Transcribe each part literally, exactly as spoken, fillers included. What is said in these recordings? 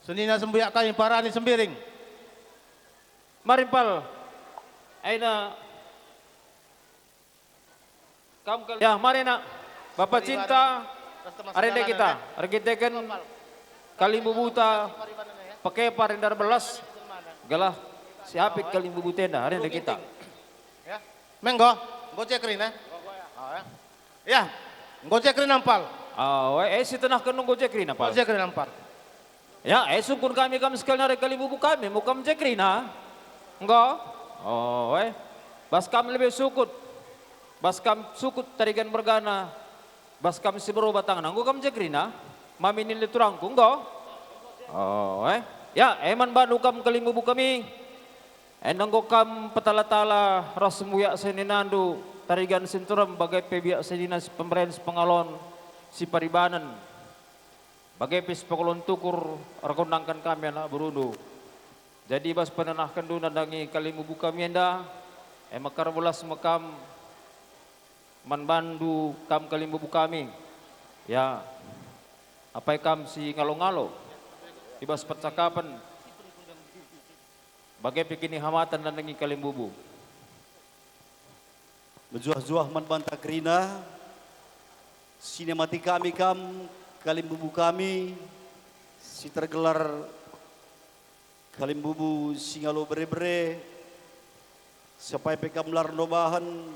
Senina sembuyak kami parani Sembiring. Mari Empal. Aina kam kal-, ya, mari nak. Bapa cinta, arende kita, erkiteken kalimbubuta, pekepar enda erbelas, gelah si apit kalimbubuta enda, arende kita. Ya. Menggo, enggo cek kerina. Oh, ya. Ya, enggo cek kerina Empal. Oh, eh, eh, si tenahken enggo cek kerina, Pal. Enggo cek kerina Empal. Ya, eh, sungkun kami kam sekali nari kalimbubu kami, enggo kam cek kerina. Enggo? Oh, eh. Bas kam lebe sukut. Bas kam sukut tarigan mergana. Bas kam si bero batangna, enggo kam cek kerina. Mami nile turangku, enggo? Oh, eh. Ya, eh, man bandu kam kalimbubu kami. Enda enggo kam petala-tala ras sembuyak seninandu, tarigan si nterem, bage pe biak senina si pemeren, si pengalon, si paribanen, bage pe si pengalon tukur erkundangken kami anak berundu. Jadi bas penenahkenndu nandangi kalimbubu kami enda, e maka erbelas me kam man bandu kam kalimbubu kami. Ya, apai kam si ngalo-ngalo i bas percakapen, bage pe kinihamaten nandangi kalimbubu. Mejuah-juah man banta kerina, si niamati kami kam, kalimbubu kami, si tergelar kalimbubu si ngalo bere-bere, si apai pe kam la ernobahen,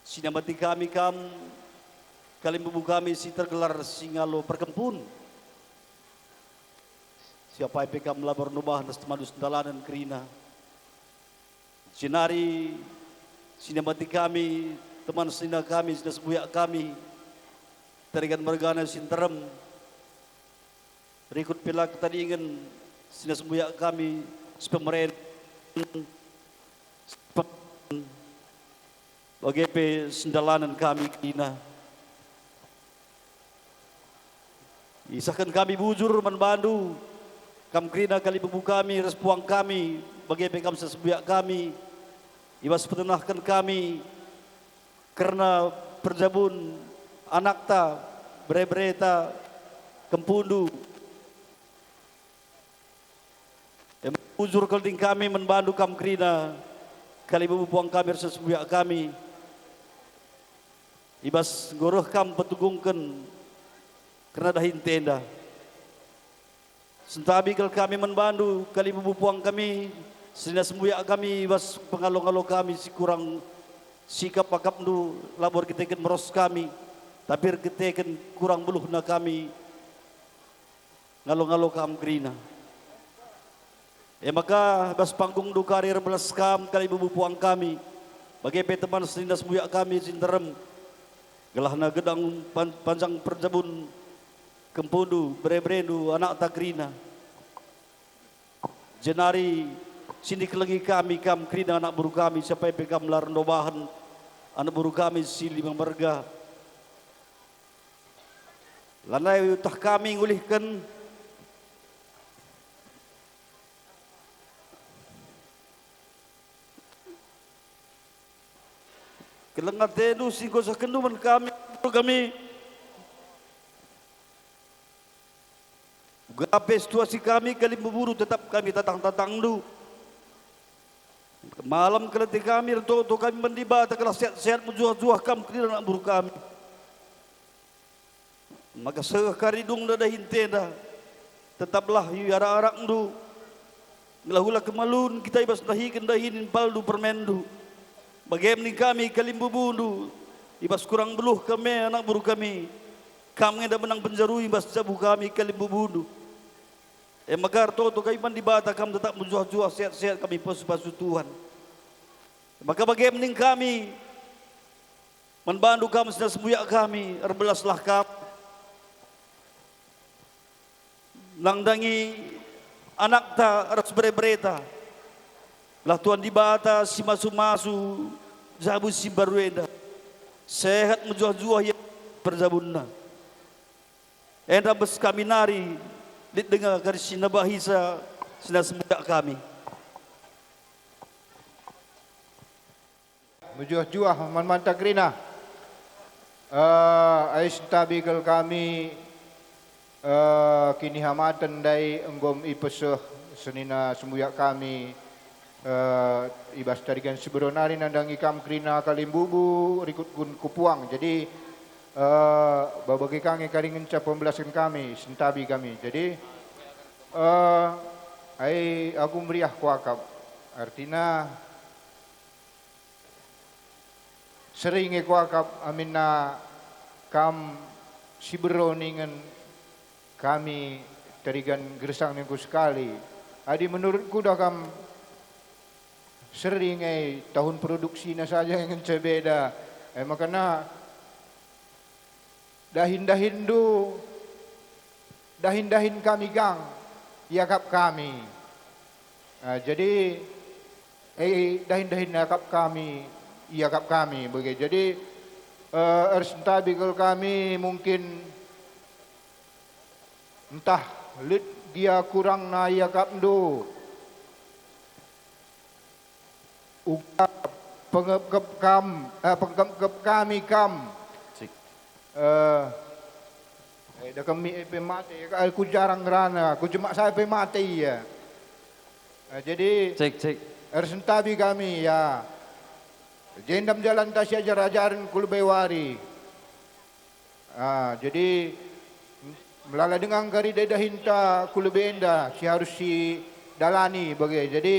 si niamati kami kam, kalimbubu kami si tergelar si ngalo perkempun. Si apai pe kam labo ernobahen ras temandu sendalanen kerina. Jenari si niamati kami, teman senina kami, senina sembuyak kami, tarigan mergana si nterem, rikut pe la ketadingen senina sembuyak kami, si pemeren, bage pe sendalanen kami kerina. Isahken kami bujur man bandu, kam kerina kalimbubu kami ras puang kami, bage pe kam senina sembuyak kami, i bas petenahken kami kerna perjabun anakta, bere-bereta, kempundu. Em, bujur kal ding kami man bandu kam kerina, kalimbubu puang kami ras senina sembuyak kami, i bas enggo reh kam petugungken kerna dahinta enda. Sentabi kal kami man bandu, kalimbubu puang kami, senina sembuyak kami, i bas pengalo-ngalo kami si kurang sikap akapndu, labo erkiteken meros kami, tapi erkiteken kurang beluhna kami ngalo-ngalo kam kerina. E maka, bas panggungndu kari erbelas kam kalimbubu puang kami, bage pe teman senina sembuyak kami si nterem, gelahna gedang pan-, panjang perjabun kempundu, bere-berendu, anakta kerina. Jenari si nikelengi kami kam kerina anak beru kami, si apai pe kam la ernobahen anak beru kami si lima merga. Lanai ieteh kami ngulihken keleng atendu si enggo isehkenndu man kami, kami. Uga pe situasi kami kalimbubundu tetap kami tatang-tatangndu. Malem kal ate kami, ertoto kami man Dibata, gelah sehat-sehat mejuah-juah kam kerina anak beru kami. Maka seh kari dungna dahinta enda, tetaplah i arak-arakndu. Gelah ula kemalun kita i bas ndahiken dahin impalndu permenndu. Bage me ning kami kalimbubundu, i bas kurang beluh kami anak beru kami. Kam nge enda menang penjarui i bas jabu kami kalimbubundu. E maka ertoto kami man Dibata kam tetap mejuah-juah sehat-sehat kami pasu-pasu Tuhan. E maka bage me ning kami, man bandu kam senina sembuyak kami, erbelaslah kam nandangi anakta ras bere-bereta. Lah Tuhan Dibata si masu-masu jabu si mbaru enda, sehat mejuah-juah ia perjabunna. Enda bas kami nari, lit denga kari si nabahisa senina sembuyak kami. Mejuah-juah man banta kerina. Eh, ai sentabi kal kami Eh, kinihamaten ndai enggo ipeseh senina sembuyak kami, eh, i bas Tarigan Sibero nari nandangi kam kerina kalimbubu rikutken ku puang. Jadi, eh, babage ka nge kari ngenca pembelasken kami, sentabi kami. Jadi, eh, ai aku meriah kuakap. Artina, seri nge kuakap aminna kam Sibero ningen kami Tarigan Gersang ningku sekali. Adi menurutku dah kam seri nge tahun produksina saja ngenca beda. Eh, makana dahin-dahinndu, dahin-dahin kami gang, iakap kami. Ah, jadi, eh, dahin-dahin iakap kami, iakap kami bage. Jadi, eh, ersentabi kal kami mungkin ntah lit gia kurangna iakapndu. Uga pengepkep kam, eh, pengepkep kami kam. Cik. Eh, eh, da kami pe mate, eh, ku jarang ngerana, ku jemak saya pe mate ia. Eh, jadi Cek, cek. Ersentabi kami, ya. Jenda me jalanta siajar-ajaren ku lebe wari. Ah, jadi, melala denga kari dahin-dahinta ku lebe enda si harus sidalani bage. Jadi,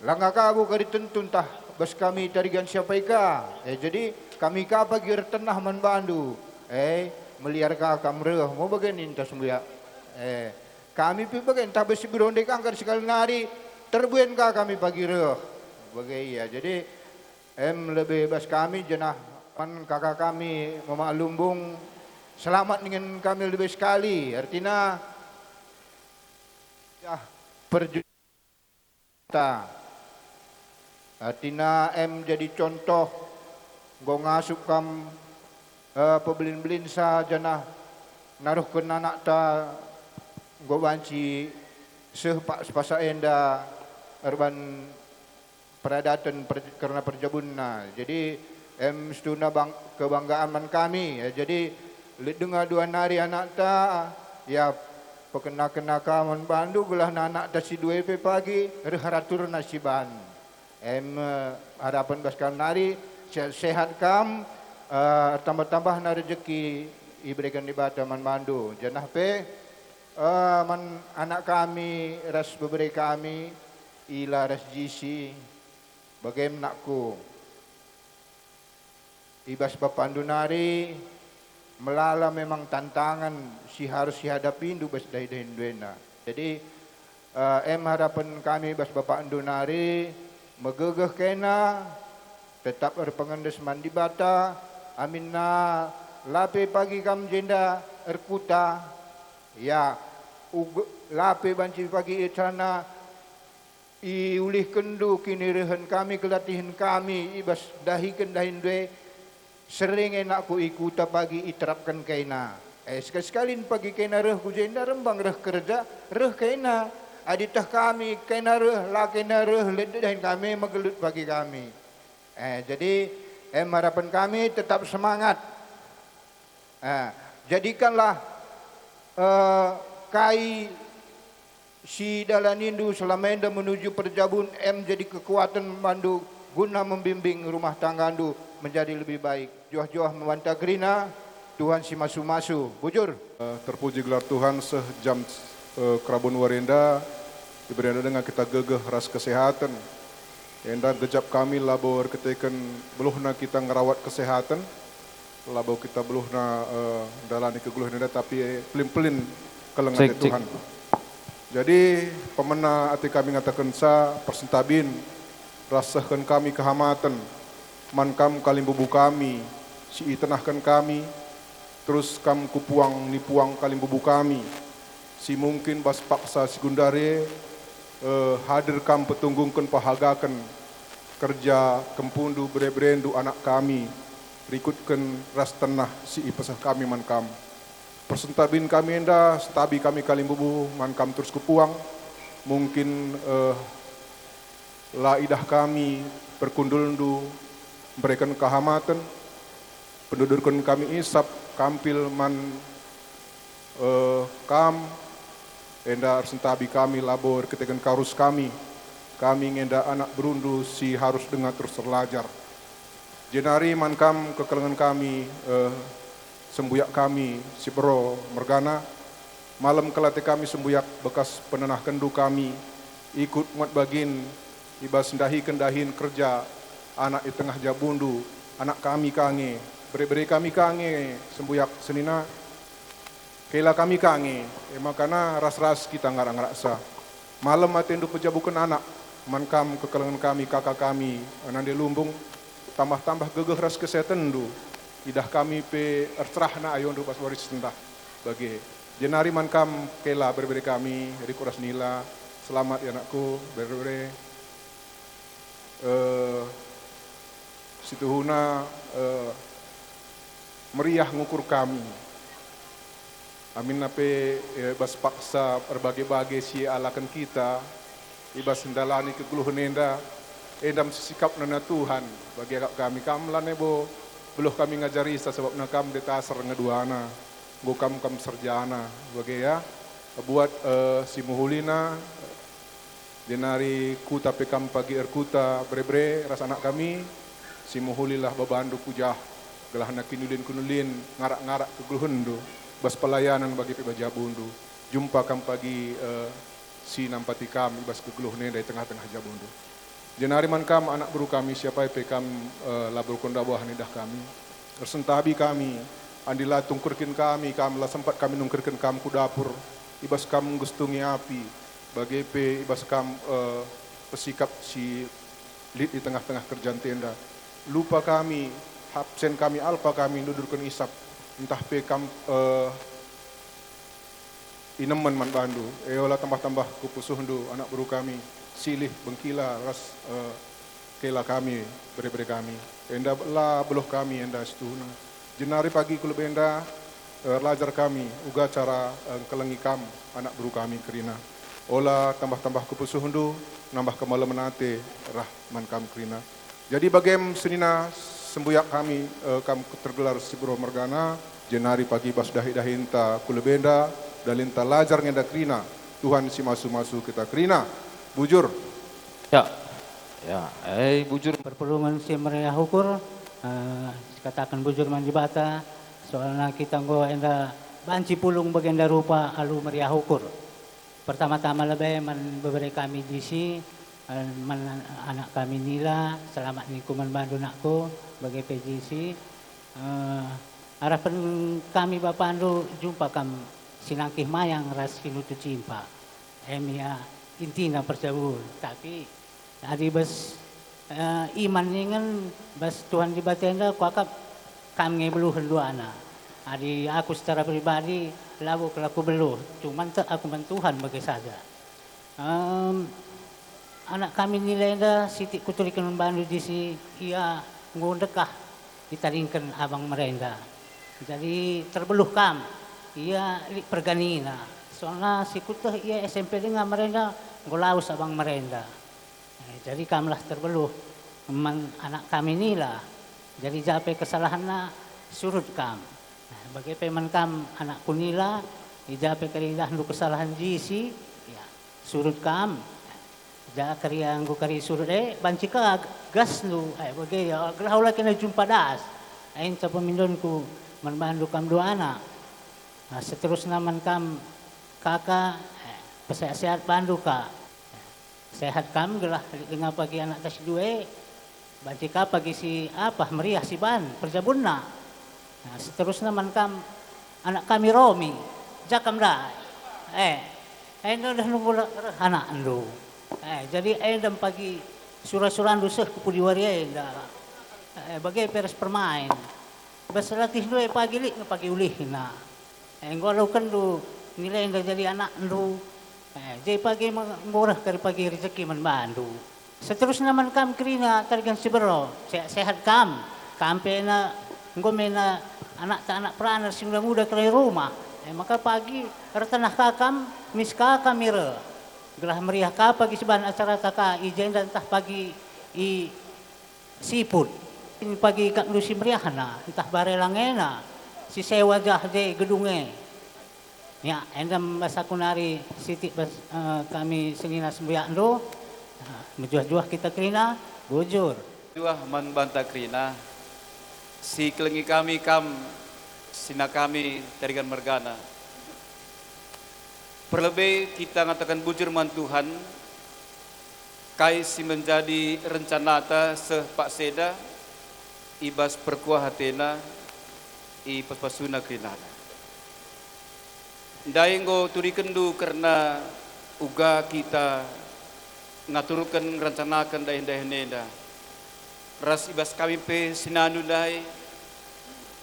langa kabu kari tentu ntah bas kami Tarigan Siapai ka. Eh, jadi, kami ka pagi ertenah man bandu. Eh, meliar ka kam reh, mo bage ninta sembuyak. Eh, kami pe bage ntah bas Sibero ndai kangkar sekali nari, terbuen ka kami pagi reh. Bage ia. Jadi, em lebe bas kami, janah man kaka kami Mamak Lumbung, selamat ningen kami lebe sekali. Artina, ya, perjuta. Artina em jadi contoh, enggo ngasup kam, eh, pebelin-belinsa janah naruhken anakta enggo banci seh pak sepasa enda erban peradaten per-, kerna perjabunna. Jadi, em, situhuna bang-, kebanggaan man kami. Ya, jadi, lit denga dua nari anakta, ya, pekena-kena ka man bandu, gelahna anakta si dua pe pagi reh raturna si ban. Em, eh, harapen bas kam nari, sehat-sehat kam, eh, tambah-tambahna rejeki ibereken Dibata man bandu. Janah pe, eh, man anak kami ras bebere kami, Ila ras Jisi, bage me nakku. I bas bapakndu nari, melala memang tantangan si harus sihadapindu bas dahin-dahinndu enda. Jadi, eh, em harapen kami bas bapakndu nari, megegeh kena, tetap erpengendes man Dibata, aminna la pe pagi kam jenda erkuta, ya, uge-, la pe banci pagi e carana iulihkenndu kinirehen kami, kelatihen kami i bas dahiken dahinndu e, sering e nakku i kuta pagi iterapken kena. Eh, sekali-sekali pagi kena reh ku jenda rembang reh kerja, reh kena. Adi teh kami kena reh, la kena reh, lit dahin kami, megelut pagi kami. Eh, jadi, em, harapen kami tetap semangat. Eh, jadikanlah, eh, kai si dalanindu selama enda menuju perjabun em jadi kekuatan bandu guna membimbing rumah tanggandu menjadi lebih baik. Juah-juah mebanta kerina, Tuhan si masu-masu. Bujur. Eh, terpuji gelar Tuhan, seh jam, eh, kerabun wari enda, iberenda denga kita gegeh ras kesehatan. Enda gejap kami labo erkiteken beluhna kita ngerawat kesehatan, labo kita beluhna, eh, ndalani kegeluhen enda, tapi pelin-pelin keleng ate Tuhan. Jadi, pemena ate kami ngatakenca persentabin, ras sehken kami kehamaten, man kam kalimbubu kami, si itenahken kami, terus kam ku puang ni puang kalimbubu kami, si mungkin bas paksa si gundari, eh, hadir kam petunggungken pahagaken kerja kempundu, bere-berendu, anak kami, rikutken ras tenah si ipeseh kami man kam. Persentabin kami enda, sentabi kami kalimbubu man kam terus ku puang, mungkin, eh, la idah kami perkundulndu mbereken kehamaten, pendudurken kami isap kampil man Eh, kam enda ersentabi kami labo erkiteken karus kami. Kami nge enda anak berundu si harus denga terus erlajar. Jenari man kam kekelengen kami, eh, sembuyak kami si bero mergana. Malem kel ate kami sembuyak bekas penenahkenndu kami, ikut nguat bagin i bas ndahiken dahin kerja anak i tengah jabundu, anak kami ka nge, bere-bere kami ka nge sembuyak senina. Kela kami ka nge, e makana ras-ras kita ngarak-ngaraksa. Malem atendu pejabuken anak, man kam kekelengen kami kaka kami, nande lumbung, tambah-tambah gegeh ras kesehatenndu. Idah kami pe ercerahna ayondu bas wari si sendah bage. Jenari man kam kela bere-bere kami, Riko ras Nila, selamat ya anakku, bere-bere. Eh, situhuna, eh, meriah ngukur kami. Aminna pe, eh, bas paksa erbage-bage si ialaken kita, i bas ndalani kegeluhen enda, enda me si sikapna na Tuhan, bagi akap kami. Kam lanai bo beluh kami ngajarisa, sabapna kam detaser nge duana, enggo kam, kam serjana, bage ya. Buat, eh, si mehulina, Jenari kuta pe kam pagi erkuta bere-bere ras anak kami, si mehulilah babandu ku jah, gelahna kinulin-kinulin ngarak-ngarak kegeluhenndu bas pelayanan bage pe bas jabundu. Jumpa kam pagi, eh, si nampati kam i bas kegeluhen enda i tengah-tengah jabundu. Jenari man kam anak beru kami, si apai pe kam, eh, labo erkenda buah nidah kami. Ersentabi kami, adi la tungkerken kami kam, la sempat kami nungkerken kam ku dapur, i bas kam nggestungi api, bage pe i bas kam, eh, pesikap si lit i tengah-tengah kerjanta enda. Lupa kami, absen kami, alpa kami nudurken isap, ntah pe kam, eh, inemen man bandu. E ola tambah-tambah ku pusuhndu, anak beru kami, silih bengkila ras, eh, kela kami, bere-bere kami. Enda la beluh kami enda situhuna. Jenari pagi ku lebe enda, eh, erlajar kami uga cara, eh, engkelengi kam, anak beru kami kerina. Ola tambah-tambah ku pusuhndu, nambah kemalemen ate rah man kam kerina. Jadi bagem senina sembuyak kami, eh, kam tergelar si bero mergana, jenari pagi bas dahi-dahinta ku lebe enda, dalinta lajar nge enda kerina, Tuhan si masu-masu kita kerina. Bujur. Ya, ya, eh, bujur. Perpulungen si meriah ukur, eh, sikataken bujur man Dibata, soalna kita enggo enda banci pulung bagenda rupa alu meriah ukur. Pertama-tama lebe man bebere kami Jisi, eh, man anak kami Nila, selamat ningku man bandu nakku, bage pe Jisi. Eh, arapen kami bapandu jumpa kam sinangkih mayang ras si nutu cimpa. Em ia intina perjabun, tapi adi bas, eh, iman ningen bas Tuhan Dibata enda kuakap kam nge beluhen duana. Adi aku secara pribadi labo kelaku beluh, cuman tek aku man Tuhan bage saja. Em, anak kami Nila enda sitik kuturiken man bandu Jisi, ia enggo ndekah itadingken abang merenda. Jadi terbeluh kam, ia lit perganina. Soalna si kuteh ia S M P denga merenda enggo lawes abang merenda. Eh, jadi kamlah terbeluh man anak kami Nila. Jadi ja pe kesalahenna surut kam. Eh, bage pe man kam anakku Nila, i ja pe keridahndu kesalahen Jisi, ya, surut kam. Ja keria enggo kari surut, eh, banci ka gasndu, eh, bage ya, gelah ola kena jumpa das. Enta pemindonku man bandu kam duana. Nah, seterusna man kam kaka, eh, pesehat-sehat bandu ka. Sehat kam gelah lit denga pagi anakta si dua e, banci ka pagi si apa meriah si ban perjabunna. Nah, seterusna man kam anak kami Romi, ja kam ndai. Eh, enda dah nunggu reh anakndu. Eh, jadi enda pagi sura-surandu seh ku pudi wari enda. Eh, bage pe ras permain. Bas latihndu e pagi lit nge pagi ulihna. Eh, enggo alokenndu Nila enda jadi anakndu. Eh, je pagi me-, enggo reh kari pagi rejeki man bandu. Seterusna man kam kerina tarigan si bero, sehat-sehat kam. Kam pe na enggo mena anakta anak peranak si nguda-nguda kari rumah. Eh, maka pagi ertenah ka kam, mis ka kami reh. Gelah meriah ka pagi si ban acarata ka i jenda ntah pagi i siput. Pagi ikapndu si meriahna, ntah bare langena, si sewa jah je gedung e. Ya, enda bas aku nari sitik bas, eh, kami senina sembuyakndu. Nah, mejuah-juah kita kerina, bujur. Juah man banta kerina, si kelengi kami kam, senina kami Tarigan mergana. Perlebe kita ngataken bujur man Tuhan, kai si menjadi rencanata seh paksa enda, i bas perkuah atena, i pas-pasuna kerinana. Ndai enggo turikenndu kerna uga kita ngaturken ngerancanaken dahin-dahin enda. Ras i bas kami pe senandu ndai,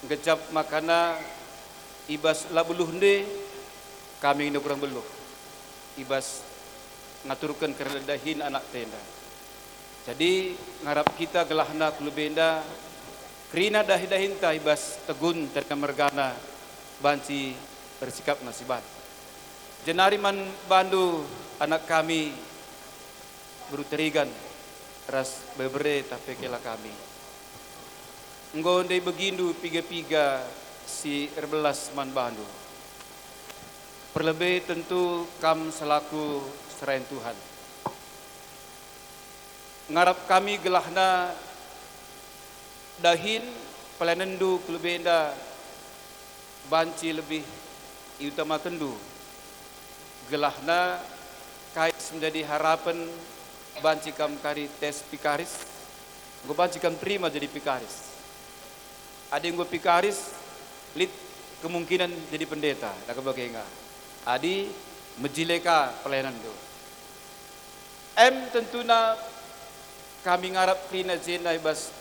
nggejap makana i bas la beluh nde kami enggo kurang beluh i bas ngaturken kerna dahin anakta enda. Jadi, ngarap kita gelahna ku lebe enda, kerina dahin-dahinta i bas tegun Tarigan mergana banci ersikapna si bahat. Jenari man bandu anak kami, beru Tarigan, ras bebere tah pe kela kami. Enggo ndai begindu piga-piga si erbelas man bandu. Perlebe tentu kam selaku serayan Tuhan. Ngarap kami gelahna dahin pelayanenndu ku lebe enda banci lebih iutamakenndu. Gelahna kai si menjadi harapen banci kam kari tes pikaris, enggo banci kam terima jadi pikaris. Adi enggo pikaris, lit kemungkinen jadi pendeta, la ka bage nga. Adi mejile ka pelayanenndu. Em tentuna kami ngarap kerina jenda i bas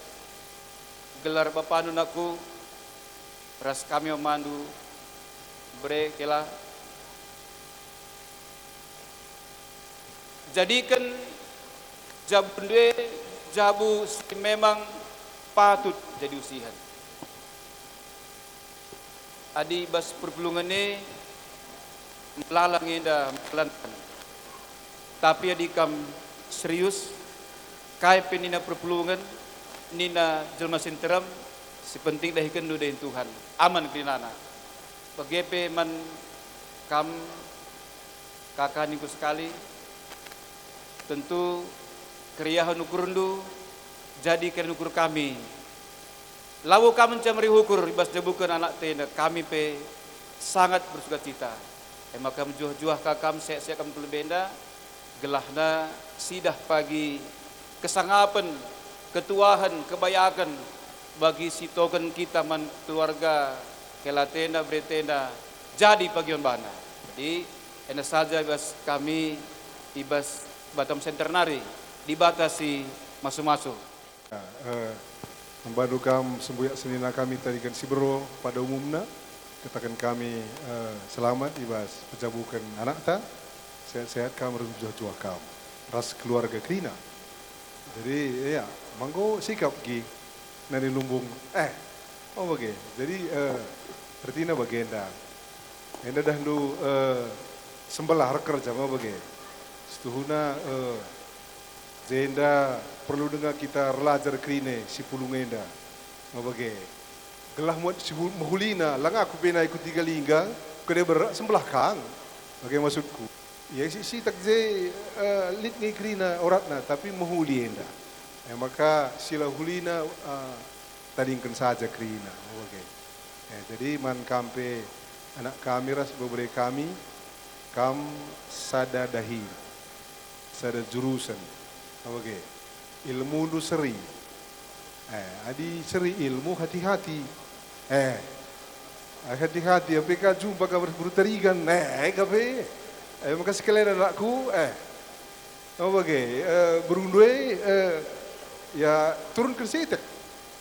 gelar Bapandu nakku ras kami amandu bere kela. Jadiken jabundu e jabu si memang patut jadi usihen. Adi bas perpulungen e melala nge enda melantan. Tapi adi kam serius, kai pe nina perpulungen, nina jelma si nterem, si penting dahikenndu dahin Tuhan. Aman kerinana. Bage pe man kam, kaka ningku sekali, tentu keriahen ukurndu jadi keriahen ukur kami. Labo kam ngenca meri ukur i bas jabuken anakta enda, kami pe sangat bersukacita. E maka mejuah-juah ka kam, sehat-sehat kam ku lebe enda, gelahna sidah pagi kesangapen, ketuahen, kebayaken bagi si token kita man keluarga, kela atena, bereta enda, jadi pagi man bana. Jadi, enda saja i bas kami, i bas Batam Center nari, Dibata si masu-masu. Eh, man bandu kam sembuyak senina kami Tarigan Sibero pada umumna, kataken kami, eh, selamat i bas pejabuken anakta, sehat-sehat kam ras mejuah-juah kam ras keluarga kerina. Jadi, ya, manggo sikap gi nani lumbung, eh, oh bage. Jadi, eh, ertina bagenda. Enda dahndu, eh, sembelah reker jama bage. Setuhuna, eh, jenda perlu denga kita erlajar kerina si pulung enda. Nga bage. Gelah muat si hu-, mehulina, langa aku pe nai ku Tiga Lingga, ku Deber, sembelah kang. Bage maksudku. Ya, si, si tak je, eh, lit nge kerina oratna, tapi mehuli enda. Ya, maka sila hulina, eh, tadingken saja kerina. Bage. Eh, jadi man kam pe anak kami ras bebere kami, kam sada dahin, sada jurusen. Bage. Ilmundu seri. Eh, adi seri ilmu, hati-hati. Eh, hati-hati, ape ka jumpa ka beru Tarigan. Eh, ka pe. Eh, maka sekalian anakku, eh. Oh, bage, eh, berundu e, eh, ya, turunken sitik.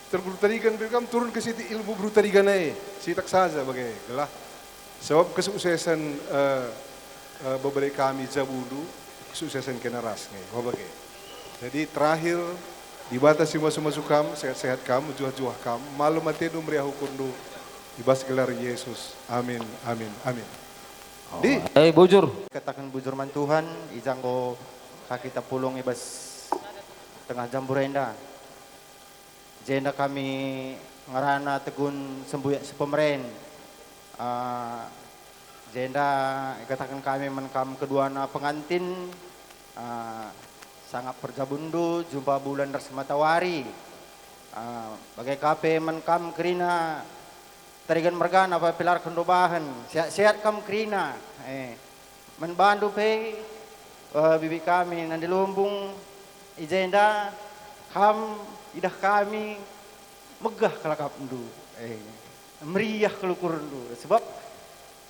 Turun beru Tarigan pe kam, turunken sitik ilmu beru Tarigan e. Sitik saja bage, gelah. Sebab kesuksesan, eh, eh, bebere kami jabundu, kesuksesan kena ras nge, wabage. Jadi terakhir, Dibata si masu-masu kam, sehat-sehat kam, juah-juah kam, malem atendu meriah ukurndu, i bas gelar Yesus. Amin, amin, amin. Di. Eh, bujur. Kataken bujur man Tuhan, i ja enggo ka kita pulung i bas tengah jambur enda. Jenda kami ngerana tegun sembuyak si pemeren, ah, Jenda ikataken kami man kam keduana pengantin, ah, sangap perjabundu jumpa bulan ras matawari. Ah, bage ka pe man kam kerina Tarigan mergana pe pelarken ndu bahan, sehat-sehat kam kerina. Eh, man bandu pe, eh, bibi kami nande lumbung i jenda, kam idah kami megah kal akapndu. Eh, meriah kal ukurndu. Sebab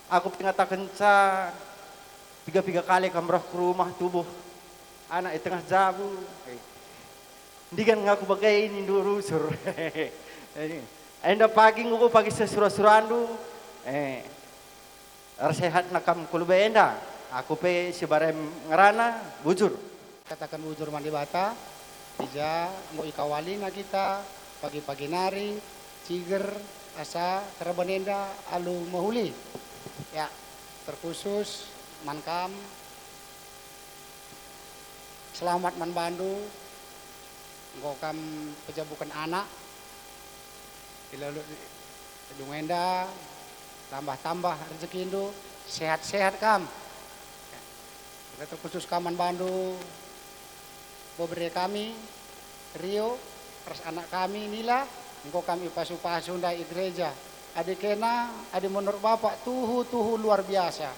aku pe ngatakenca piga-piga kali kam reh ku rumah tubuh anak i tengah jabu. Eh, ndigan ngaku bage nindu rusur. Eh, enda pagi nguku pagi sesura-surandu. Eh, ersehatna kam ku lebe enda. Aku pe si barem ngerana, bujur. Kataken bujur man Dibata, i ja enggo ikawalina kita pagi-pagi nari, ciger, asa kereben enda alu mehuli. Ya, terkhusus man kam, selamat man bandu, enggo kam pejabuken anak, i lalo gedung enda, tambah-tambah rejekindu, sehat-sehat kam. Kita terkhusus kam man bandu, bebere kami, Rio, ras anak kami, Nila, enggo kami pasu-pasu ndai i gereja. Adi kena, adi menurut Bapak, tuhu-tuhu luar biasa.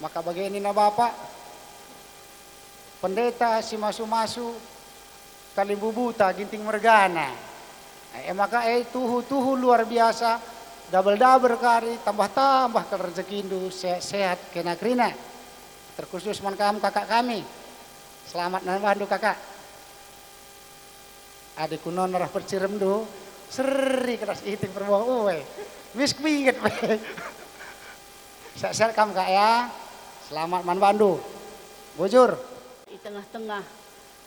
Maka bage nina Bapak, pendeta si masu-masu, kalimbubuta ginting mergana. E maka e tuhu-tuhu luar biasa, double-double kari, tambah-tambah kal rejekindu, sehat-sehat kena kerina. Terkhusus man kam kakak kami. Selamat nambah ndu kakak. Adi kunon arah perciremndu, seri keras iting perboh uwe. Mis kuinget pe. Sehat-sehat kam kak ya. Selamat man bandu. Bujur. I tengah-tengah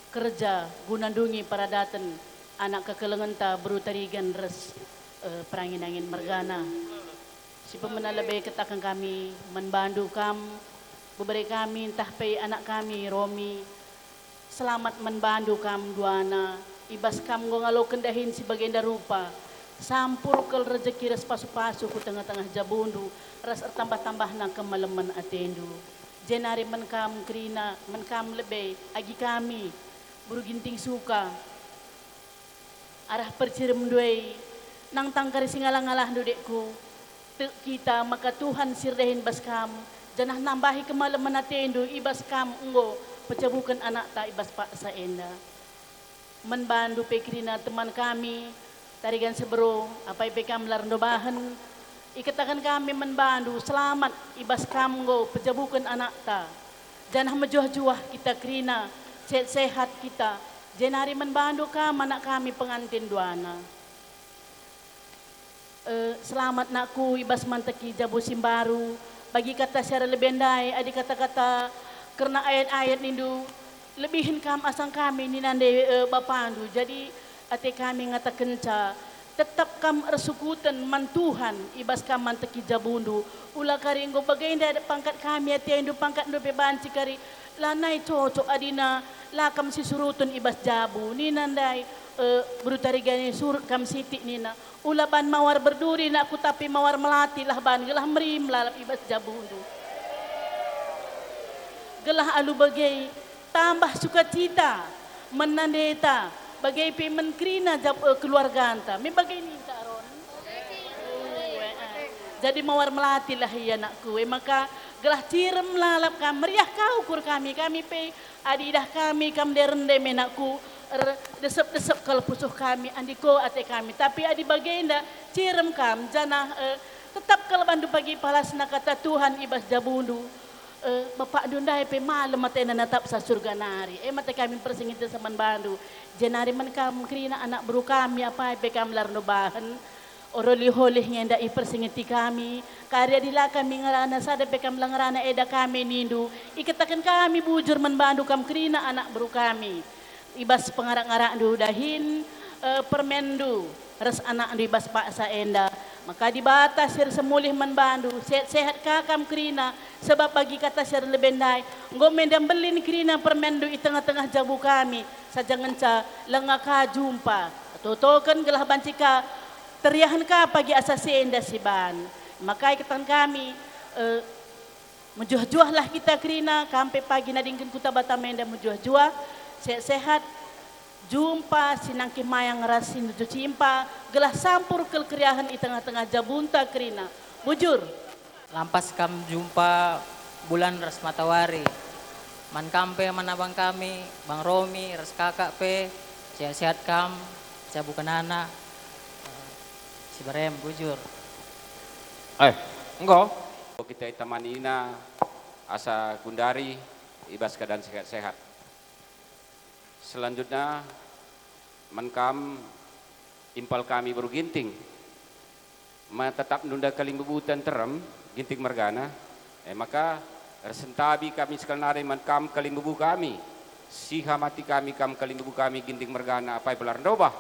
kerja guna ndungi peradaten anak kekelengenta beru Tarigan ras, eh, perangin-angin mergana. Si pemena lebe kataken kami man bandu kam, bebere kami ntah pe anak kami Romi. Selamat man bandu kam duana, i bas kam enggo ngaloken dahin si bagenda rupa. Sampur kal rejeki ras pasu-pasu ku tengah-tengah jabundu, ras ertambah-tambahna kemalemen atendu. Jenari man kam kerina, man kam lebe, agi kami, beru Ginting Suka. Arah perciremndu e, nangtang kari si ngalah-ngalahndu dekku. Tek kita maka Tuhan si erdahin bas kam, janah nambahi kemalemen atendu i bas kam enggo pejabuken anakta i bas paksa enda. Man bandu pe kerina teman kami, Tarigan Sebero, apai pe kam la erndobahen, ikataken kami man bandu, selamat i bas kam enggo pejabuken anakta. Janah mejuah-juah kita kerina, sehat-sehat kita, jenari man bandu kam anak kami pengantin duana. Eh, selamat nakku i bas manteki jabu si mbaru, bagi kata si arah lebe ndai, adi kata-kata kerna ayat-ayat nindu, lebihen kam asang kami nina ndai, eh, bapandu. Jadi ate kami ngatakenca, tetap kam ersukuten man Tuhan i bas kam manteki jabundu. Ula kari enggo bagenda pangkat kami atendu, pangkatndu pe banci kari lanai cocok adina la kam sisuruten i bas jabu. Nina ndai, eh, beru Tarigan e, surut kam sitik nina. Ula ban mawar berduri nakku tapi mawar melati lah ban gelah merim lalap i bas jabundu. Gelah alu bage tambah sukacita, man nandeta, bage pe man kerina jab-, eh, keluarganta. Me bage ninta Aron. Jadi mawar melati lah ia nakku. E maka gelah cirem lalap kam, meriah ka ukur kami, kami pe adi idah kami kam ndai rende me nakku, er-, desep-desep kal pusuh kami, andiko ate kami. Tapi adi bagenda, cirem kam, janah, eh, tetap kal bandu pagi palasna kata Tuhan i bas jabundu. Eh, bapakndu ndai pe malem atena natapsa surga nari. E mate kami mpersingeti man bandu. Jenari man kam kerina anak beru kami, apai pe kam la erndobahen. Oroli-holi nge enda ipersingeti kami, kari adi la kami ngerana sada pe kam la ngerana eda kami nindu, ikataken kami bujur man bandu kam kerina anak beru kami. I bas pengarak-ngarakndu dahin, eh, permenndu ras anakndu i bas paksa enda, maka Dibata si ersemulih man bandu, sehat-sehat ka kam kerina, sebab bagi kata si erlebe ndai, enggo me enda mbelin kerina permenndu i tengah-tengah jabu kami, saja ngenca langa ka jumpa, totoken gelah banci ka teriahen ka pagi asa si enda si ban. Maka ikataken kami, eh, Mejuah-juahlah kita kerina, kam pe pagi nadingken Kuta Batam enda mejuah-juah, sehat-sehat, jumpa si nangkih mayang ras si nuju cimpa, gelah sampur kal keriahen i tengah-tengah jabunta kerina. Bujur. Lampas kam jumpa bulan ras matawari. Man kam pe man abang kami, Bang Romi ras kakak pe, sehat-sehat kam, jabuken anak, eh, si berem, bujur. Eh, enggo. Kita itamanina asa gundari i bas keadaan sehat-sehat. Selanjutna, man kam impal kami beru Ginting. Ma tetap nunda kalimbubuta nterem, Ginting mergana. E maka, ersentabi kami sekali nari man kam kalimbubu kami. Sihamati kami kam kalimbubu kami Ginting mergana, apai belar ndobah.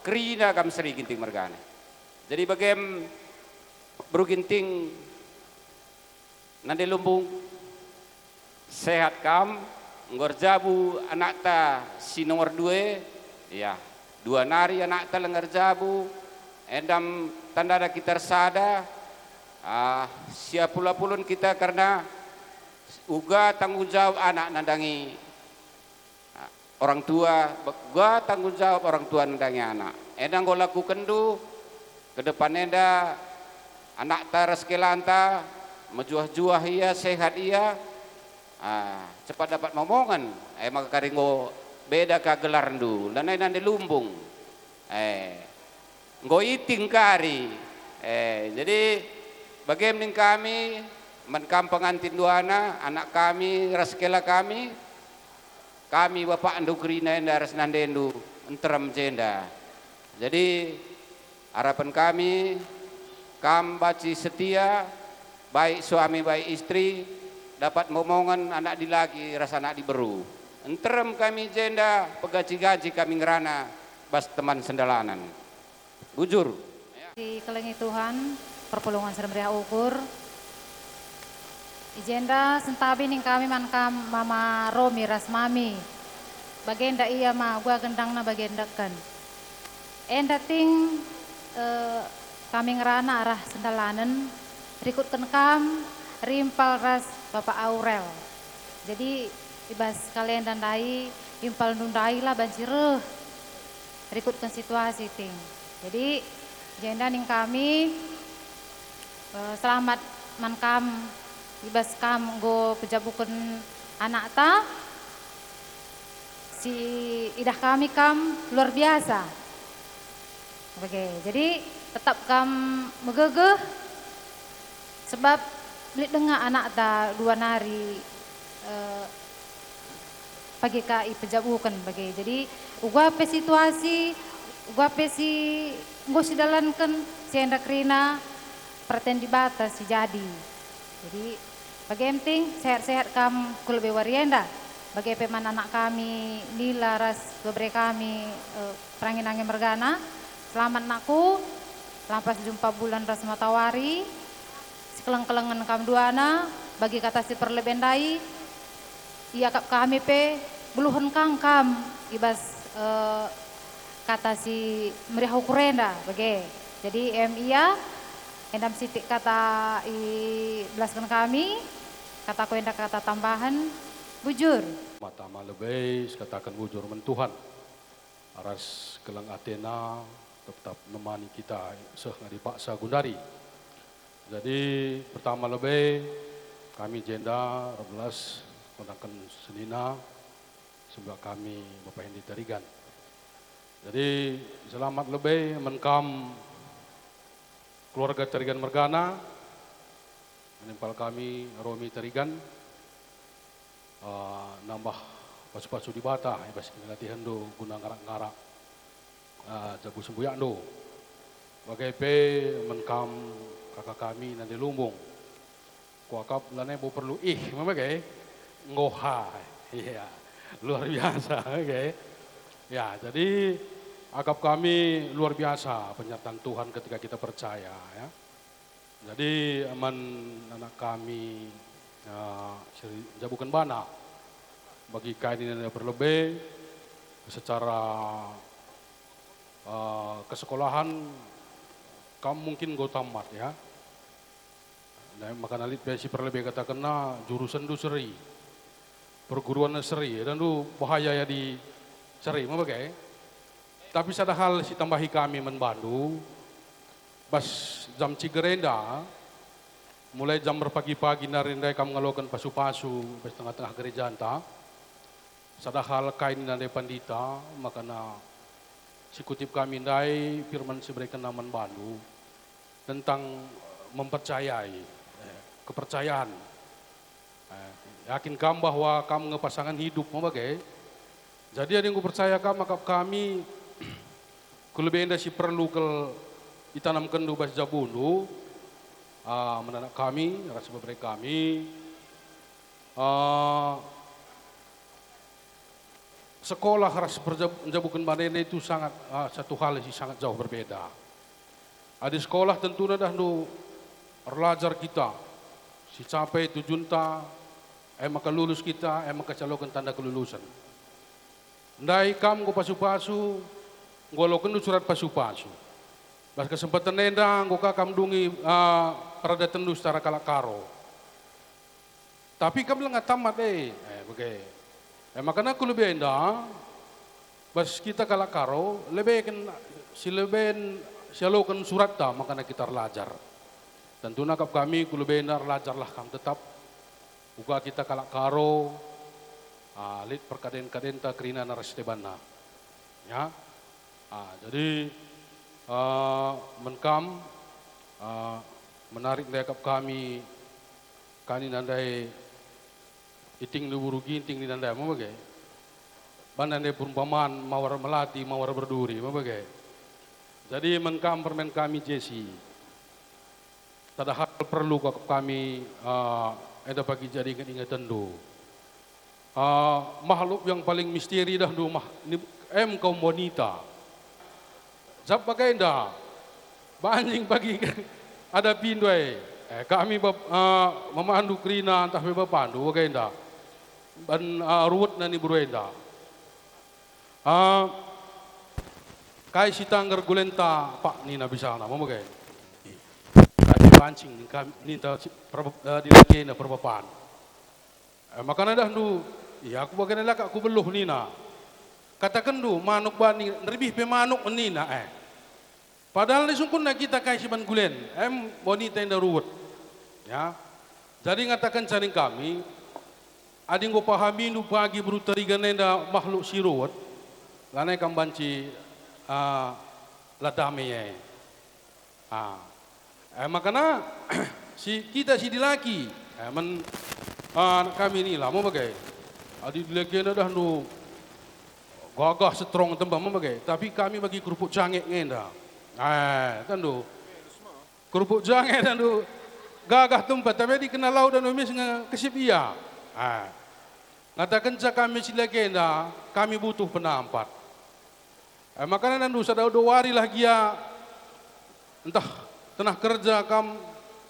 Kerina kam seri Ginting mergana. Jadi bagem beru Ginting, nande lumbung, sehat kam, enggo erjabu anakta si nomor dua, ya, dua nari anakta langa erjabu, endam tandana kita ersada, ah, siapul-apulun kita kerna uga tanggung jawab anak nandangi orang tua, uga tanggung jawab orang tua nandangi anak. Enda enggo lakukenndu, ke depan enda anakta ras kelanta, mejuah-juah ia, sehat ia, ah, cepat dapat momongen, e maka kari enggo beda ka gelarndu, lanai nande lumbung. Eh, enggo iting kari. Eh, jadi bagem ning kami, man kam pengantin duana, anak kami, ras kela kami, kami bapakndu kerina enda ras nandendu nterem jenda. Jadi, harapen kami, kam banci setia, baik suami, baik istri, dapat momongen anak dilaki ras anak diberu. Nterem kami jenda, pegaji-gaji kami ngerana bas teman sendalanen. Bujur. Sikelengi Tuhan, perpulungen si meriah ukur. I jenda sentabi ning kami man kam Mama Romi ras Mami. Bagenda ia ma gua gendangna bagenda ken. Enda ting, eh, kami ngerana arah sendalanen, rikutken kam rimpal ras Bapak Aurel. Jadi, i bas kalenda ndai, impalndu ndai la banci reh. Rikutken situasi ting. Jadi, jenda ning kami, eh, selamat man kam, i bas kam enggo pejabuken anakta, si idah kami kam luar biasa. Bage, jadi tetap kam megegeh, sebab lit denga anakta dua nari, eh, pagi ka ipejabuken bage. Jadi, uga pe situasi, uga pe si enggo sidalanken, si enda kerina perten Dibata si jadi. Jadi, bage em ting, sehat-sehat kam ku lebe wari enda. Bage pe man anak kami, Nila ras bebere kami, eh, Perangin Ange mergana. Selamat, nakku, lampas jumpa bulan ras matawari. Sikeleng-kelengen kam duana, bagi kata si perlebe ndai, iakap kami pe, beluhen kang kam i bas, eh, kata si meriah ukur enda, bage. Jadi, em ia, endam sitik kata ibelasken kami, kataku enda kata tambahen, bujur. Mata malebe, sikataken bujur man Tuhan. Aras keleng atena tetap nemani kita seh ngadi paksa gundari. Jadi, pertama lebe, kami jenda erbelas kondangken senina, sebelah kami Bapa Hendy Tarigan. Jadi, selamat lebe man kam keluarga Tarigan mergana, menimpal kami Romi Tarigan, eh, nambah pasu-pasu Dibata i bas kinilatihenndu guna ngarak-ngarak, eh, jabu sembuyakndu. Bage pe man kam kaka kami nande lumbung. Kuakap lanai bo perlu ih, me bage? Enggo ha. Iya, luar biasa, oke. Ya, jadi akap kami luar biasa penyertaan Tuhan ketika kita percaya, ya. Jadi, man anak kami, eh, si jabuken bana, bagi kai nina perlebe, secara, eh, kesekolahan, kam mungkin enggo tamat, ya. Nah, maka lit pe si perlebe katakenna jurusenndu seri. Perguruanna seri, idandu bahaya ya di seri, me bage. Tapi sada hal si tambahi kami man bandu, bas jam ciger enda, mulai jam erpagi-pagi nari ndai kam ngaloken pasu-pasu bas tengah-tengah gerejanta. Sada hal kai nina ndai pandita, makana sikutip kami ndai firman si iberekenna man bandu tentang mempercayai, eh, kepercayaan. Eh, yakin kam bahwa kam nge pasangan hidup, me bage. Jadi adi enggo percaya kam akap kami, kulebe enda si perlu kal itanamkenndu bas jabundu, ah, man anak kami, ras bebere kami, ah, sekolah ras perjab-, njabuken bana enda itu sangat, ah, satu hal si sangat jauh berbeda. Adi sekolah tentuna dahndu erlajar kita, si capai tujunta, e maka lulus kita, e maka caloken tanda kelulusen. Ndai kam enggo pasu-pasu, enggo alokenndu surat pasu-pasu. Bas kesempaten enda enggo ka kam dungi, ah, peradatenndu secara kalak Karo. Tapi kam langa tamat e, eh, bage. Eh, makana kulebe enda, bas kita kalak Karo, lebeken, si leben, sialoken suratta makana kita erlajar. Tentuna akap kami kulebe enda erlajarlah kam tetap. Uga kita kalak Karo, ah, lit perkaden-kadenta kerina nari si debanna. Ya. Ah, jadi, ah, man kam, ah, menarik ndai akap kami, kami nandai iting ni buru ginting nina ndai, me bage. Bana ndai perumpaman mawar melati, mawar berduri, me bage. Jadi man kam permen kami Jesi. Sada hal perlu kami, eh, enda pagi jadi inget-ingetenndu. Eh, makhluk yang paling misteri dahndu mah, ni, em kaum wanita. Jab bagenda, banci pagi adapindu e. Eh, kami bap-, eh, mamandu kerina ntah pe bapandu bagenda. Ban, eh, ruetna ni beru enda. Ah, kai si tangger gulenta, Pak, nina misalna, me bage. Kai si pancing, ning kam-, ninta si perbe-, eh, dilakena perbapan. Eh, makana dahndu, "Iya, aku bagena laka ku beluh," nina. Katakenndu, "Manuk bani, nerbih pe manuk," nina, eh. Padahal isungkunna kita kai si man gulen, em wanita enda ruet. Ya. Jadi ngatakenca ning kami, adi enggo pahamindu pagi beru Tarigan enda makhluk si ruet, lanai kam banci, ah, la dame e. Ah. Eh, makana si kita si dilaki, eh, men, ah, anak kami ni la me bage. Adi dilakena dahndu gagah seterong temba me bage, tapi kami bagi kerupuk jange nge enda. Eh, tendu. Kerupuk jange tendu gagah tempa, tapi adi kena lau dan umis nge kesip ia. Eh. Ngatakenca kami si dilakena, kami butuh penampat. Eh, makana nandu sada dua wari lah gia, ntah tenah kerja kam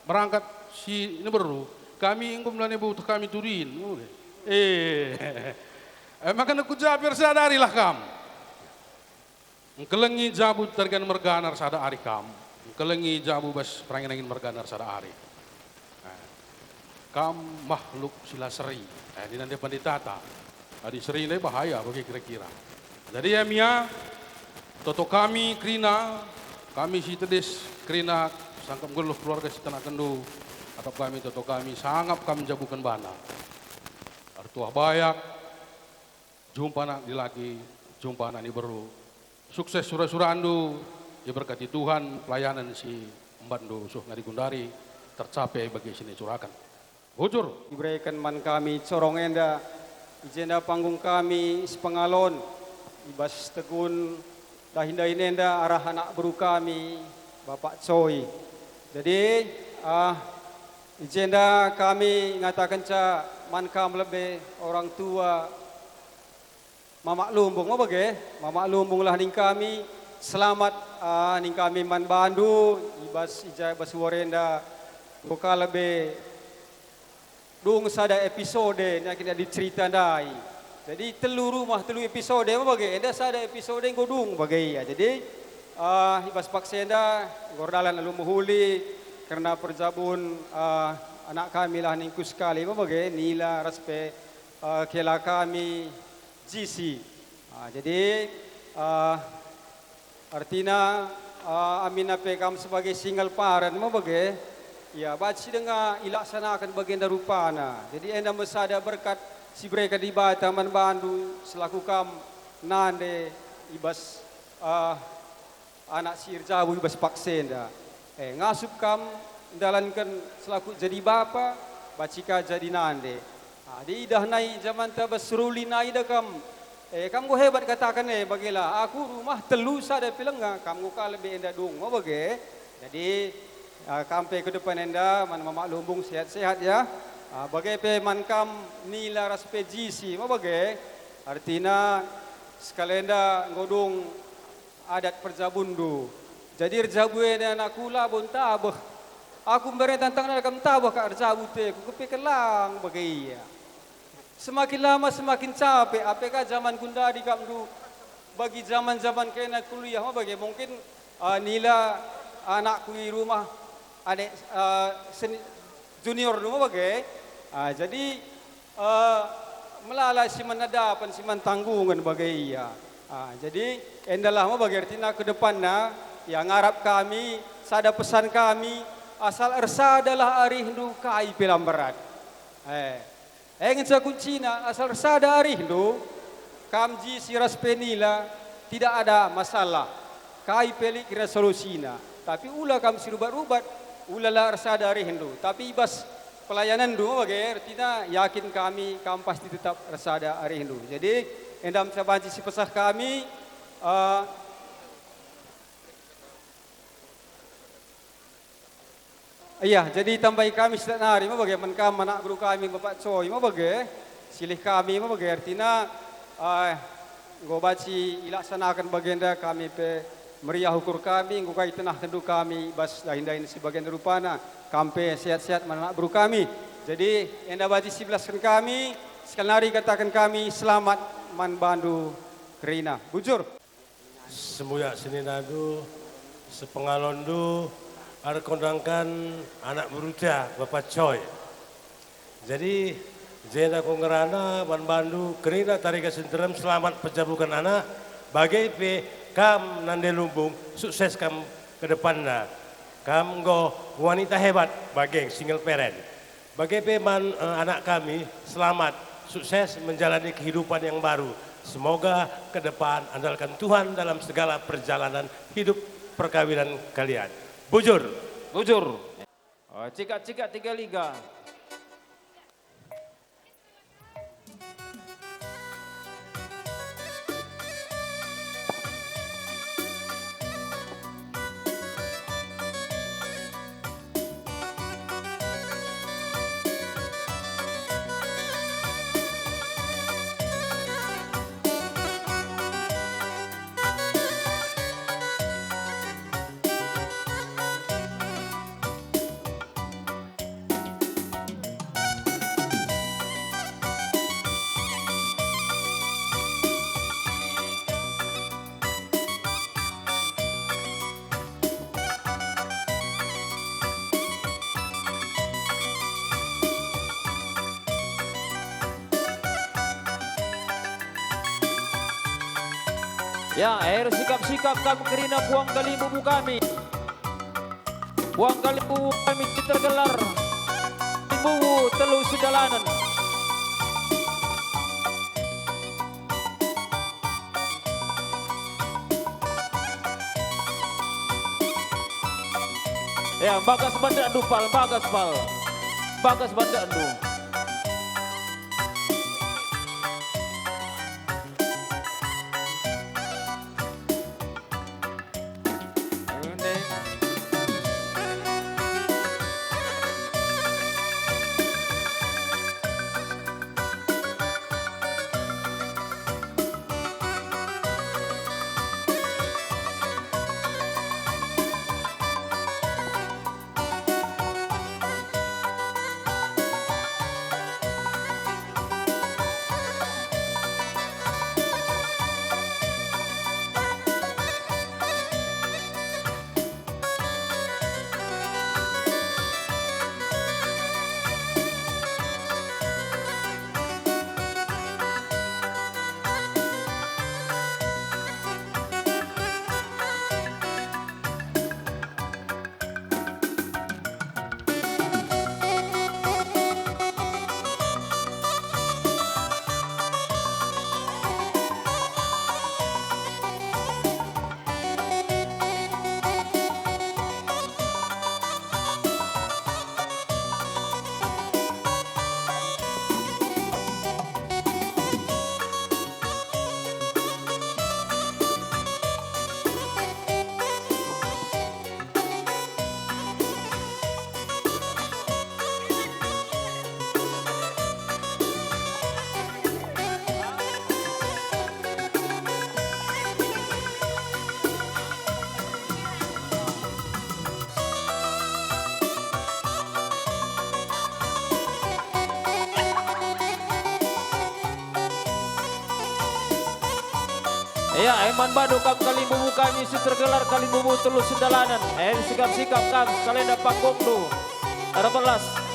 merangkat si neberu, kami enggo melani butuh kami turin. Eh, eh, makana ku ja pe ersadarilah kam. Engkelengi jabu Tarigan mergana ersada ari kam, engkelengi jabu bas perangin-angin mergana ersada ari. Eh, kam makhluk si la seri. Eh, nina ndai pendetata. Adi seri ndai bahaya bage kira-kira. Jadi ya Mia, toto kami kerina, kami si tedis kerina sangkep nggeluh keluarga si tenakenndu, akap kami, toto kami, sangap kam njabuken bana. Ertuah bayak, jumpa anak dilaki, jumpa anak ni beru. Sukses sura-surandu, iberkati Tuhan pelayanan si embatndu suh ngadi gundari tercapai bagi si nicuraken. Bujur. Ibereken man kami corong enda, i jenda panggung kami sepengalon, i bas tegun dahin-dahin enda arah anak beru kami, Bapak Coy. Jadi, ah, i jenda kami ngatakenca man kam lebe orang tua, Mamak Lumbung, me bage? Mamak Lumbung lah ning kami, selamat, ah, ning kami man bandu, i bas, i ja, i bas wari enda, enggo ka lebe dung sada episode, nina kin adi cerita ndai. Jadi telu rumah, telu episode, me bage? Enda sada episode enggo dung bage ia. Jadi, ah, i bas paksa enda, enggo erdalan alu mehuli, Kerna perjabun, eh, anak kami lah ningku sekali, me bage, Nila ras pe, eh, kela kami Jisi. Ah, jadi, eh, ertina, eh, aminna pe kam sebagai single parent, me bage, ya, banci denga ilaksanaken bagenda rupana. Jadi enda me sada berkat si ibereken Dibata man bandu selaku kam nande i bas, eh, anak si erjabu i bas paksa enda. Eh, ngasup kam ndalanken selaku jadi bapa, banci ka jadi nande. Ah, adi idah nai jamanta bas ruli nai da kam. Eh, kam enggo hebat kataken e, bagela aku rumah telu sada pe lenga, kam enggo ka lebe enda dung, me bage. Jadi, ah, kam pe ke depan enda man Mamak Lumbung sehat-sehat ya. Ah, bage pe man kam Nila ras pe Jisi, me bage. Ertina sekalenda enggo dung adat perjabunndu. Jadi erjabu e nina anakku labo ntabeh. Aku mbere tantang nina kam ntabeh ka erjabu te, kukepeken lang bage ia. Semakin lama semakin capek, ape ka jaman ku ndadi kap ndu bagi jaman-jaman kena kuliah me bage. Mungkin, ah, Nila anakku i rumah anek, ah, seni-, junior ndu me bage. Ah, jadi, eh, melala si man adapen, si man tanggungen bage ia. Ah, jadi endalah me bage ertina ke depanna, ya, ngarap kami, sada pesan kami, asal ersadalah arihndu kai pe la mberat. Eh, e ngenca kuncina, asal ersada arihndu, kam Jisi ras pe Nila, tidak ada masalah. Kai pe lit kira solusina. Tapi ula kam si rubat-rubat, ulalah ersada arihndu. Tapi i bas pelayananndu me bage, ertina yakin kami kam pasti tetap ersada arihndu. Jadi, enda me banci si pesah kami, eh, Iya, jadi tambahi kami sitik nari me bage man kam anak beru kami Bapak Coy me bage, silih kami me bage, ertina, eh, enggo banci ilaksanaken bagenda kami pe meriah ukur kami, enggo ka itenahkenndu kami bas dahin-dahin si bagenda rupana, kam pe sehat-sehat man anak beru kami. Jadi enda banci sibelasken kami, sekali nari kataken kami selamat man bandu kerina. Bujur. Sembuyak seninandu, sepengalonndu, erkondangken anak beruta, Bapa Coy. Jadi, jenda ku ngerana man bandu kerina Tariga si nterem selamat pejabuken anak, bage pe kam nande Lumbung, sukses kam ke depanna. Kam enggo wanita hebat, bage single parent. Bage pe man, eh, anak kami, selamat, sukses menjalani kehidupan yang baru. Semoga ke depan andalkan Tuhan dalam segala perjalanan hidup perkawinan kalian. Bujur. Bujur. Oh, cikak-cikak tiga liga. Ya, ersikap-sikap kam kerina puang kalimbubu kami. Puang kalimbubu kami tergelar Kalimbubu Telu Sidalanen. Ya, bagas bandak dupal, bagas pal. Bagas bandak du. Ya, e man bandu kam kalimbubu kami si tergelar kalimbubu telu sendalanen. E, sikap-sikap kam, sekalenda panggungndu. Erbelas.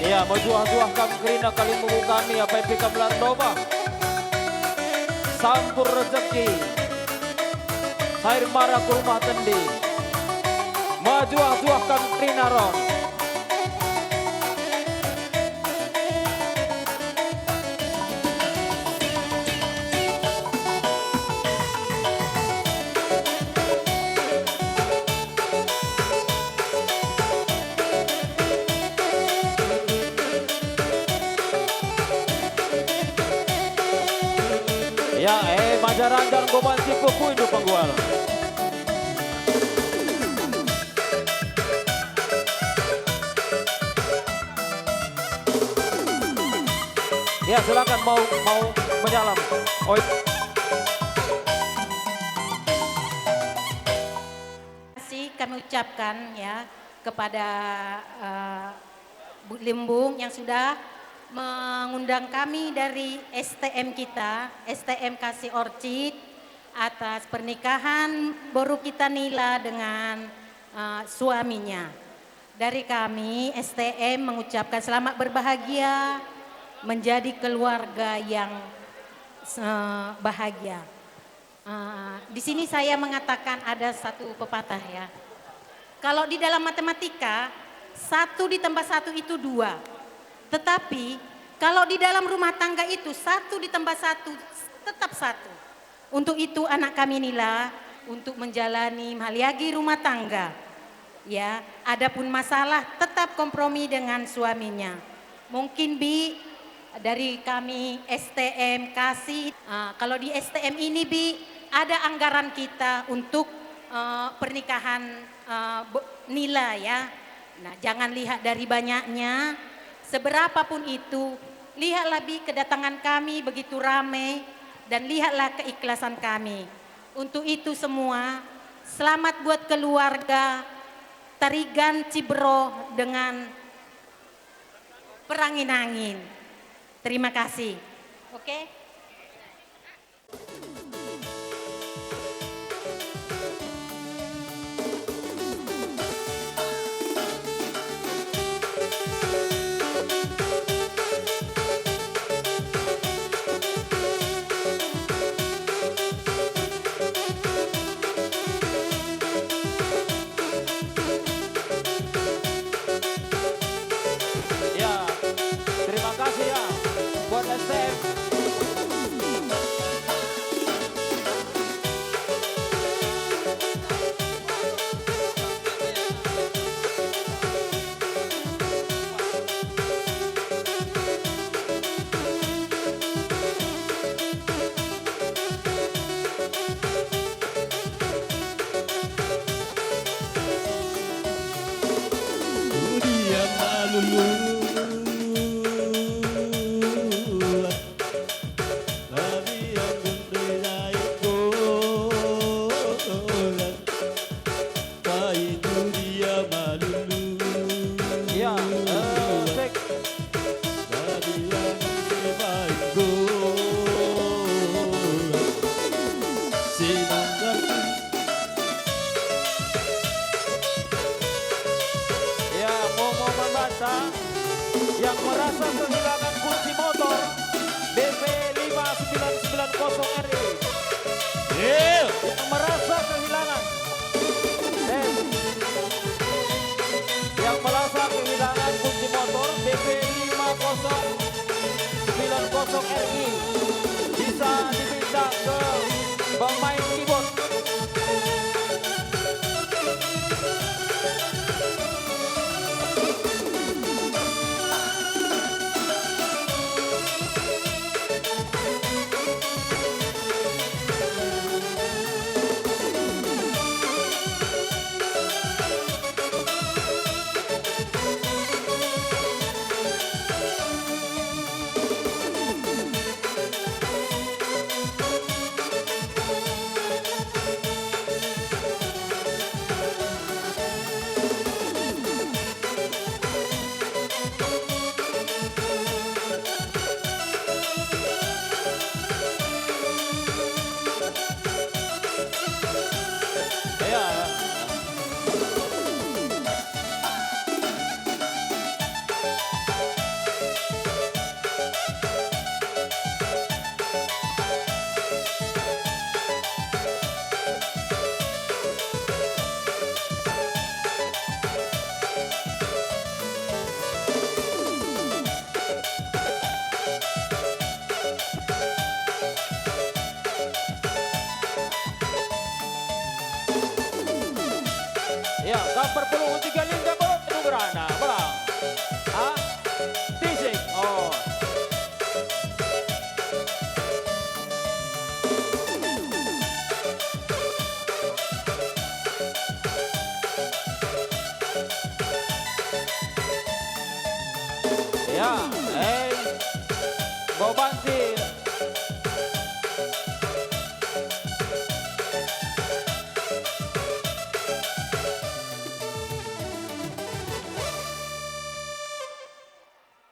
Ia, mejuah-juah kam kerina kalimbubu kami, apai pe kam la erndobah. Sampur rejeki, sair mara ku rumah tendi. Mejuah-juah kam kerina ron. Ya, e, maja ranjang goban si pekuindu penggual. Ya, silakan mau, mau menyalam. Oi. Terima kasih kami ucapkan, ya, kepada, eh, Bu Limbung yang sudah mengundang kami dari S T M kita, S T M Kasih Orchid, atas pernikahan boru kita Nila dengan, eh, suaminya. Dari kami, S T M, mengucapkan selamat berbahagia, menjadi keluarga yang, eh, bahagia. Eh, di sini saya mengatakan ada satu pepatah, ya. Kalau di dalam matematika, satu ditambah satu itu dua. Tetapi, kalau di dalam rumah tangga itu, satu ditambah satu tetap satu. Untuk itu, anak kami Nila untuk menjalani mehaliagi rumah tangga. Ya, adapun masalah tetap kompromi dengan suaminya. Mungkin, Bi, dari kami S T M Kasih, eh, kalau di S T M ini, Bi, ada anggaran kita untuk, eh, pernikahan, eh, Bo-, Nila, ya. Nah, jangan lihat dari banyaknya, seberapapun itu, lihatlah, Bi, kedatangan kami begitu ramai, dan lihatlah keikhlasan kami. Untuk itu semua, selamat buat keluarga Tarigan Ciberoh dengan perangin-angin. Terima kasih. Oke? Ya, terima kasih ya buat S T M. Dia malulu, tapi yang gundai daiko. Kai tu dia malulu. Ya, eh, cek. Bagi yang sebaik gua. Sinangkan. Ya, momo man banta yang merasa kehilangan kunci motor, B P lima sembilan sembilan kosong R E. Iya. Yang merasa kehilangan. Eh. Yang merasa kehilangan Ya. Ya, gambar pulung tiga lingga berot nugerana, belang. Ah, tisik. Oh. Ya, eh. Bau bantil.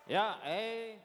Ya, eh.